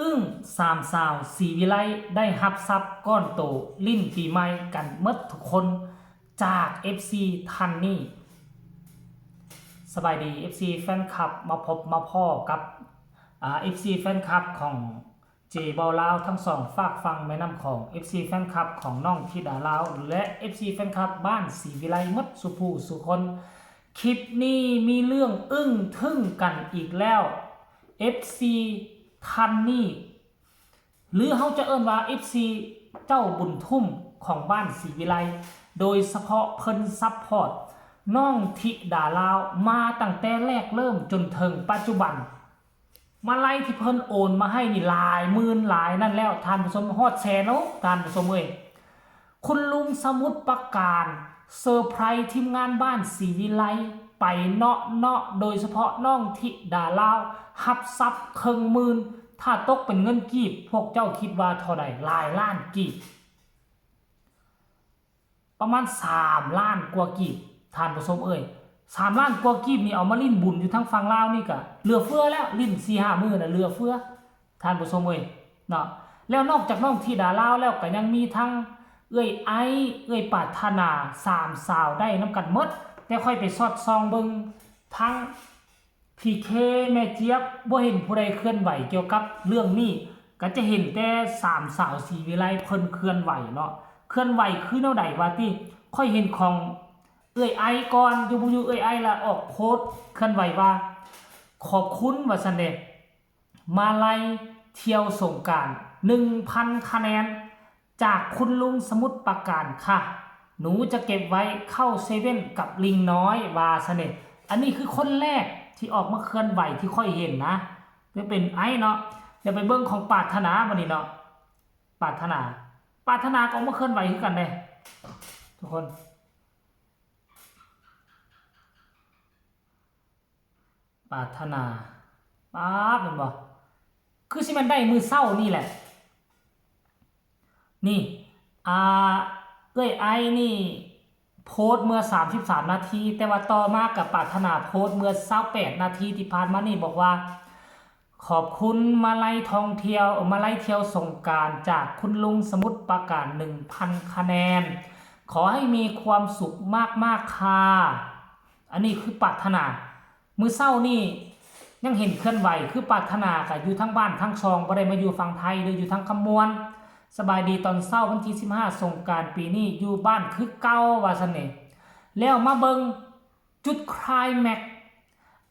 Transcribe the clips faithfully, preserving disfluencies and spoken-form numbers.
อึ้ง สามสาวศรีวิไลได้รับทรัพย์ก้อนโต ลิ้นปีใหม่กันหมดทุกคน จาก เอฟซี ท่านนี้ สบายดี เอฟซี แฟนคลับ มาพบมาพ้อกับ อ่า เอฟซี แฟนคลับของเจเบาลาวทั้งสองฟากฝั่งแม่น้ำของ เอฟซี แฟนคลับของน้องธิดาลาว และ เอฟซี แฟนคลับบ้านศรีวิไลหมดสู่ผู้สู่คน คลิปนี้มีเรื่องอึ้งทึ่งกันอีกแล้ว เอฟซี ท่านนี้ หรือเฮาจะเอิ้นว่า เอฟซี เจ้าบุญทุ่มของบ้านศรีวิไล โดยเฉพาะเพิ่นซัพพอร์ตน้องธิดาลาวมาตั้งแต่แรกเริ่มจนถึงปัจจุบัน มาลัยที่เพิ่นโอนมาให้นี่หลายหมื่นหลายนั่นแล้ว ท่านผู้ชม ฮอดแสนแล้ว ท่านผู้ชมเอ้ย คุณลุงสมุทรปราการเซอร์ไพรส์ทีมงานบ้านศรีวิไลไปเนาะเนาะ โดยเฉพาะน้องธิดาลาว รับทรัพย์เคิ่งหมื่น ถ้าตกเป็นเงินกีบ พวกเจ้าคิดว่าเท่าใด หลายล้านกีบ ประมาณสามล้านกว่ากีบ ท่านผู้ชมเอ้ย สามล้านกว่ากีบนี่เอามาลิ้นบุญอยู่ทางฝั่งลาวนี่กะเหลือเฟือแล้ว ลิ้นสี่ห้ามื้อน่ะเหลือเฟือ ท่านผู้ชมเอ้ย เนาะ แล้วนอกจากน้องธิดาลาวแล้วก็ยังมีทั้งเอื้อยไอซ์ เอื้อยปรารถนา สามสาวได้นำกันหมด แต่ข้อยไปสอดส่องเบิ่งทั้ง พีเค แม่เจี๊ยบ บ่เห็นผู้ใดเคลื่อนไหวเกี่ยวกับเรื่องนี้ ก็จะเห็นแต่สามสาวศรีวิไลเพิ่นเคลื่อนไหวเนาะ เคลื่อนไหวคือแนวใดวะติ ข้อยเห็นของเอื้อยไอซ์ก่อน อยู่บ่อยู่เอื้อยไอซ์ละออกโพสต์เคลื่อนไหวว่า ขอบคุณว่าซั่นเด้ มาลัยเที่ยวสงกรานต์ หนึ่งพัน คะแนน จากคุณลุงสมุทรปราการค่ะ หนูจะเก็บไว้เข้าเซเว่นกับลิงน้อย ว่าซั่นเด้ อันนี้คือคนแรกที่ออกมาเคลื่อนไหวที่ข้อยเห็นนะ จะเป็นไอซ์เนาะ เดี๋ยวไปเบิ่งของปรารถนาบัดนี้เนาะ ปรารถนา ปรารถนาก็ออกมาเคลื่อนไหวคือกันเด้ ทุกคน ปรารถนา ป๊าบ แม่นบ่ คือสิแม่นได้มื้อเช้านี่แหละ นี่ อ่า เอื้อยไอซ์นี่โพสต์เมื่อสามสิบสามนาที แต่ว่าต่อมากับปรารถนาโพสต์เมื่อซาวแปดนาทีที่ผ่านมานี่บอกว่า ขอบคุณมาลัยท่องเที่ยว มาลัยเที่ยวสงกรานต์จากคุณลุงสมุทรปราการ หนึ่งพัน คะแนน ขอให้มีความสุขมากๆค่ะ อันนี้คือปรารถนา มื้อเช้านี่ยังเห็นเคลื่อนไหว คือปรารถนาก็อยู่ทั้งบ้านทั้งซอง บ่ได้มาอยู่ฝั่งไทย หรืออยู่ทางคำม่วน สบายดีตอนเช้าวันที่สิบห้า สงกรานต์ปีนี้อยู่บ้านคือเก่า ว่าซั่นเด้ แล้วมาเบิ่งจุดไคลแม็กซ์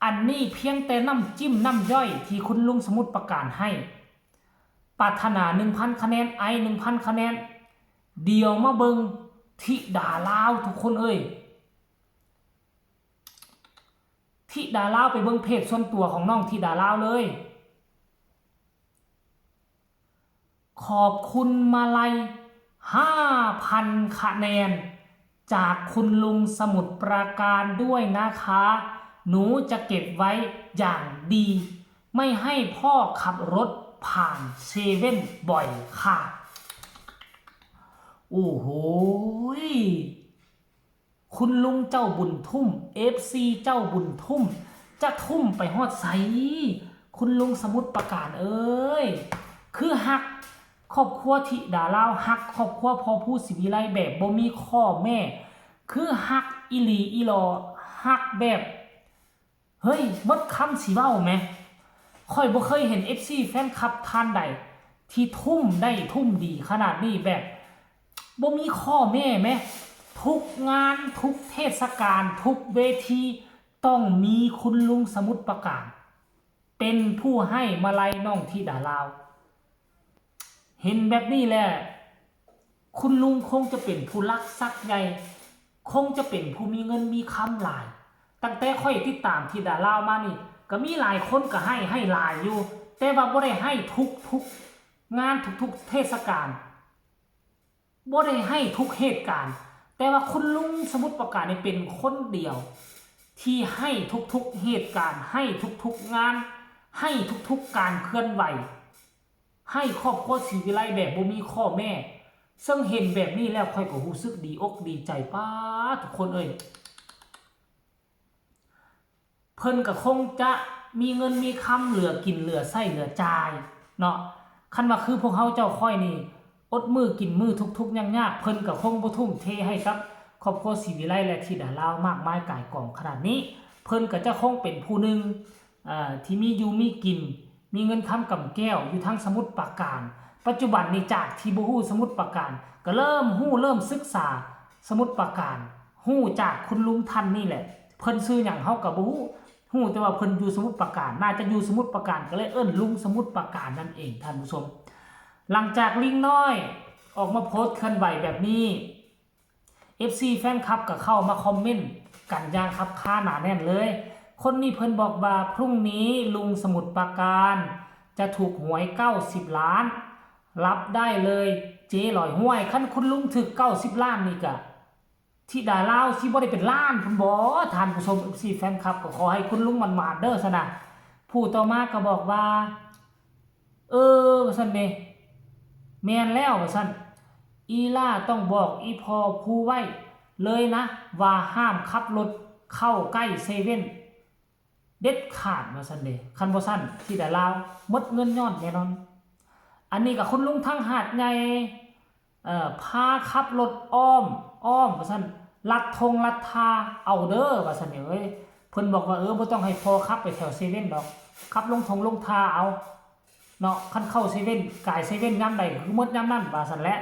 อันนี้เพียงแต่น้ำจิ้มน้ำย่อยที่คุณลุงสมุทรปราการให้ ปรารถนา หนึ่งพัน คะแนน ไอซ์ หนึ่งพัน คะแนน เดี๋ยวมาเบิ่งธิดาลาว ทุกคนเอ้ย ธิดาลาว ไปเบิ่งเพจส่วนตัวของน้องธิดาลาวเลย ขอบคุณมาลัย ห้าพัน คะแนน จากคุณลุงสมุทรปราการด้วยนะคะ หนูจะเก็บไว้อย่างดี ไม่ให้พ่อขับรถผ่านเซเว่นบ่อยค่ะ โอ้โหย คุณลุงเจ้าบุญทุ่ม เอฟซี เจ้าบุญทุ่ม จะทุ่มไปฮอดไส คุณลุงสมุทรปราการเอ้ย คือฮักครอบครัวธิดาลาว ฮักครอบครัวพ่อภูศรีวิไลแบบบ่มีข้อแม้ คือฮักอีหลีอีหลอ ฮักแบบ เฮ้ย หมดคำสิเว้าแหม ข้อยบ่เคยเห็น เอฟซี แฟนคลับท่านใด ที่ทุ่มได้ทุ่มดีขนาดนี้แบบ บ่มีข้อแม้แหม ทุกงาน ทุกเทศกาล ทุกเวที ต้องมีคุณลุงสมุทรปราการ เป็นผู้ให้มาลัยน้องธิดาลาว เห็นแบบนี้แหละ คุณลุงคงจะเป็นผู้ลักทรัพย์ใหญ่ คงจะเป็นผู้มีเงินมีคำหลาย ตั้งแต่ข้อยติดตามธิดาลาวมานี่ ก็มีหลายคนก็ให้ ให้หลายอยู่ แต่ว่าบ่ได้ให้ทุกๆ งานทุกๆ เทศกาล บ่ได้ให้ทุกเหตุการณ์ แต่ว่าคุณลุงสมุทรปราการนี่เป็นคนเดียว ที่ให้ทุกๆ เหตุการณ์ ให้ทุกๆ งาน ให้ทุกๆ การเคลื่อนไหว ให้ครอบครัวศรีวิไลแบบบ่มีข้อแม้ ซึ่งเห็นแบบนี้แล้วข้อยก็รู้สึกดีอกดีใจ ป๊าด ทุกคนเอ้ย เพิ่นก็คงจะมีเงินมีคำเหลือกินเหลือใช้เหลือจ่าย เนาะ คันว่าคือพวกเฮาเจ้าข้อยนี่ อดมื้อกินมื้อทุกข์ๆยากๆ เพิ่นก็คงบ่ทุ่มเทให้กับครอบครัวศรีวิไลและธิดาลาวมากมายก่ายกองขนาดนี้ เพิ่นก็จะคงเป็นผู้หนึ่ง อ่า ที่มีอยู่มีกิน มีเงินคำกำแก้วอยู่ทางสมุทรปราการ ปัจจุบันนี้จากที่บ่ฮู้สมุทรปราการ ก็เริ่มฮู้เริ่มศึกษาสมุทรปราการ ฮู้จากคุณลุงท่านนี่แหละ เพิ่นชื่อหยังเฮาก็บ่ฮู้ ฮู้แต่ว่าเพิ่นอยู่สมุทรปราการ น่าจะอยู่สมุทรปราการ ก็เลยเอิ้นลุงสมุทรปราการนั่นเองท่านผู้ชม หลังจากลิงน้อยออกมาโพสต์เคลื่อนไหวแบบนี้ เอฟซี แฟนคลับก็เข้ามาคอมเมนต์กันอย่างคับคาหนาแน่นเลย คนนี้เพิ่นบอกว่าพรุ่งนี้ลุงสมุทรปราการจะถูกหวยเก้าสิบล้าน รับได้เลยเจ๊ลอยห้วย คันคุณลุงถืกเก้าสิบล้านนี่ก็ ธิดาลาวสิบ่ได้เป็นล้านพุ้นบ่ ท่านผู้ชม เอฟซี แฟนคลับ ก็ขอให้คุณลุงหมานๆเด้อซะนะ ผู้ต่อมาก็บอกว่า เออ ว่าซั่นเด้ แม่นแล้ว ว่าซั่น อีหล่าต้องบอกอีพ่อผู้ไว้เลยนะ ว่าห้ามขับรถเข้าใกล้เซเว่นเด็ดขาด ว่าซั่นเด้ คันบ่ซั่น ธิดาลาวหมดเงินย้อนแน่นอน อันนี้ก็คุณลุงทางหาดใหญ่ เอ่อ พาขับรถอ้อม อ้อม ว่าซั่น ลัดทงลัดทาเอาเด้อ ว่าซั่นเด้ เพิ่นบอกว่า เออ บ่ต้องให้พ่อขับไปแถวเซเว่นดอก ขับลงทงลงทาเอา เนาะ คันเข้าเซเว่น กายเซเว่นยามใด คือหมดยามนั้น ว่าซั่นแหละ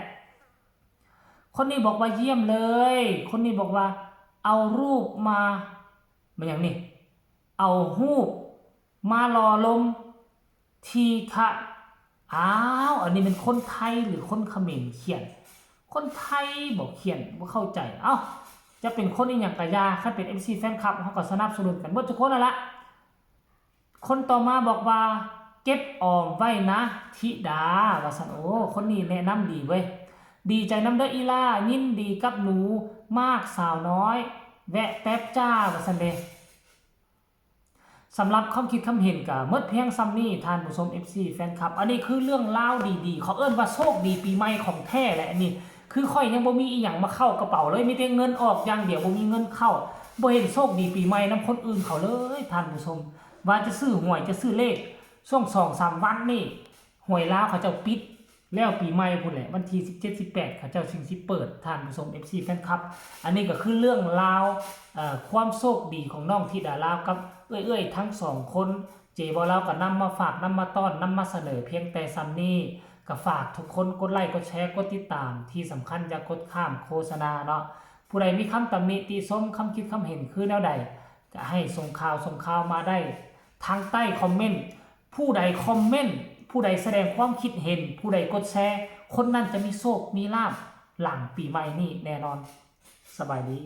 คนนี้บอกว่าเยี่ยมเลย คนนี้บอกว่าเอารูปมา มาหยังนี่ เอารูปมาหล่อลงทีค่ะ อ้าว อันนี้เป็นคนไทยหรือคนเขมรเขียน คนไทยบอกเขียน บ่เข้าใจ เอ้า จะเป็นคนอีหยังกะยา คันเป็น เอฟซี แฟนคลับ เฮาก็สนับสนุนกันเบิดทุกคนนั่นละ คนต่อมาบอกว่า เก็บออมไว้นะธิดา ว่าซั่น โอ้ คนนี้แนะนำดีเว้ย ดีใจนำเด้ออีหล่า ยินดีกับหนูมากสาวน้อย แวะแป๊บจ้า ว่าซั่นเด้ สำหรับความคิดความเห็นก็หมดเพียงส่ำนี้ ท่านผู้ชม เอฟซี แฟนคลับ อันนี้คือเรื่องราวดีๆ เขาเอิ้นว่าโชคดีปีใหม่ของแท้แหละ อันนี้คือข้อยยังบ่มีอีหยังมาเข้ากระเป๋าเลย มีแต่เงินออกอย่างเดียว บ่มีเงินเข้า บ่เห็นโชคดีปีใหม่นำคนอื่นเขาเลย ท่านผู้ชม ว่าจะซื้อหวยจะซื้อเลข ช่วงสองสามวันนี่ หวยลาวเขาเจ้าปิด แล้วปีใหม่พุ้นแหละ วันที่สิบเจ็ด สิบแปด เขาเจ้าจึงสิเปิด ท่านผู้ชม เอฟซี แฟนคลับ อันนี้ก็คือเรื่องราว เอ่อ ความโชคดีของน้องธิดาลาวกับเอื้อยๆทั้งสองคน เจบ่าวลาวก็นำมาฝาก นำมาต้อน นำมาเสนอเพียงแต่ส่ำนี้ ก็ฝากทุกคนกดไลค์ กดแชร์ กดติดตาม ที่สำคัญอย่ากดข้ามโฆษณาเนาะ ผู้ใดมีคำตำหนิติชม คำคิดคำเห็นคือแนวใด ก็ให้ส่งข่าว ส่งข่าวมาได้ทางใต้คอมเมนต์ ผู้ใดคอมเมนต์ ผู้ใดแสดงความคิดเห็น ผู้ใดกดแชร์ คนนั้นจะมีโชคมีลาภหลังปีใหม่นี้แน่นอน สบายดี